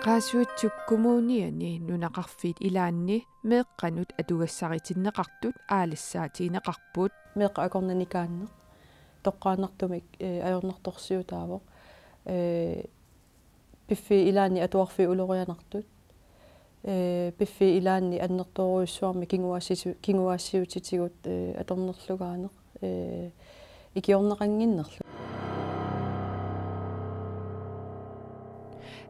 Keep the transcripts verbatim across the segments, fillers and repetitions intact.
Qaasuitsup Kommuniani nunaqarfiit ilaanni meeqqanut atugassaritinneqartut aalassaatigineqarput. Meeqqat akornanni kaanneq, toqqaannartumik, eh, ajornartorsiutaavoq. Eh, piffissap ilaanni atuarfiit ulorianartut. Eh, piffissap ilaanni annertoorujussuarmik kinguaassisu-, kinguaassiuutitigut, eh, atornerlugaaneq, eh, ikiorneqannginnerlu.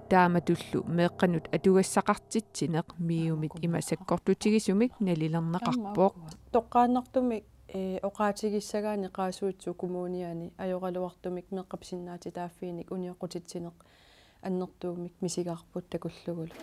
Taamatullu meeqqanut atugassaqartitsineq MIO-mit ima sakkortutigisumik nalilerneqarpoq. Toqqaannartumik, eh, oqaatigissagaanni Qaasuitsup Kommuniani ajoraluartumik meeqqap sinnaatitaaffiinik unioqqutitsineq annertuumik misigaarput takullugulu.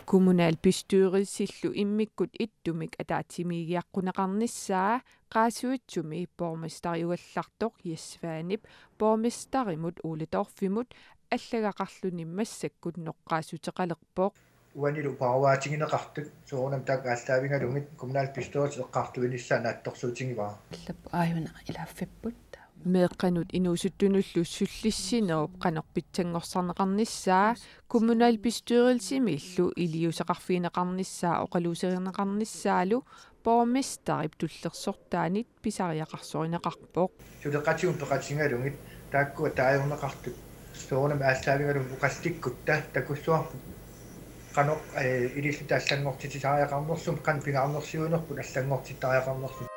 Kommunalbestyrelsillu immikkut ittumik ataatsimiigiaqquneqarnissaa Qaasuitsumi borgmesteriugallartoq Jess Svanep borgmesterimut Ole Dorphimut allagaqarluni massakkut noqqaassuteqalerpoq. Uanilu paruaatigineqartut soorunami taakku aallaavigalugit kommunalbestyrelsi eqqartuinissaa naatsorsuutigivara. Allappoq aajuna ilaaffipput. Meeqqanut inuusuttunullu sullissinerup qanoq pitsanngorsarneqarnissaa kommunalbestyrelsimiillu iliuuseqarfigineqarnissaa oqaluuserineqarnissaalu borgmesterip tullersortaanit pisariaqarsorineqarpoq. Suleqatigut peqatigalugit taakkua taajorneqartut soorunami aallaavigalugit oqallikkutta takussuarput qanoq, eh, ililluta allanngortitsisariaqarnersut, qanoq pingaarnersiuinerput allanngortittariaqarnersut.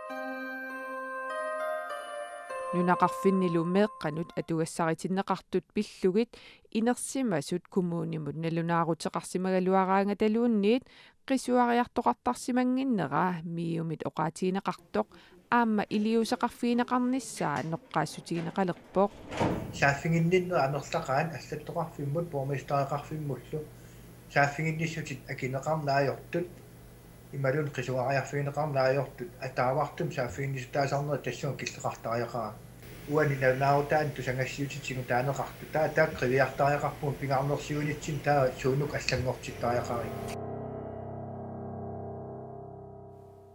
Nunaqarfinnilu meeqqanut atugassaritinneqartut pillugit inersimasut kommunimut nalunaaruteqarsimagaluaraangataluunniit qisuariartoqartarsimannginnera MIO-mit oqaatigineqartoq aamma iliuuseqarfigineqarnissaa noqqaassutigineqalerpoq. Saaffiginninnera amerlaqaat allattoqarfimmut borgmestereqarfimmullu saaffiginnissutsit akineqarneq ajortut imaluunniit qisuariarfigineqarneq ajortut ataavartumik saaffiginnissutaasarnerit tassunga killeqartariaqarput. Uani nalunaarutaanni tusagassiuutitigut taaneqartut taava taakku qiviartariaqarpugut pingaarnersiuinitsinni taava suunuku allanngortittariaqarigut.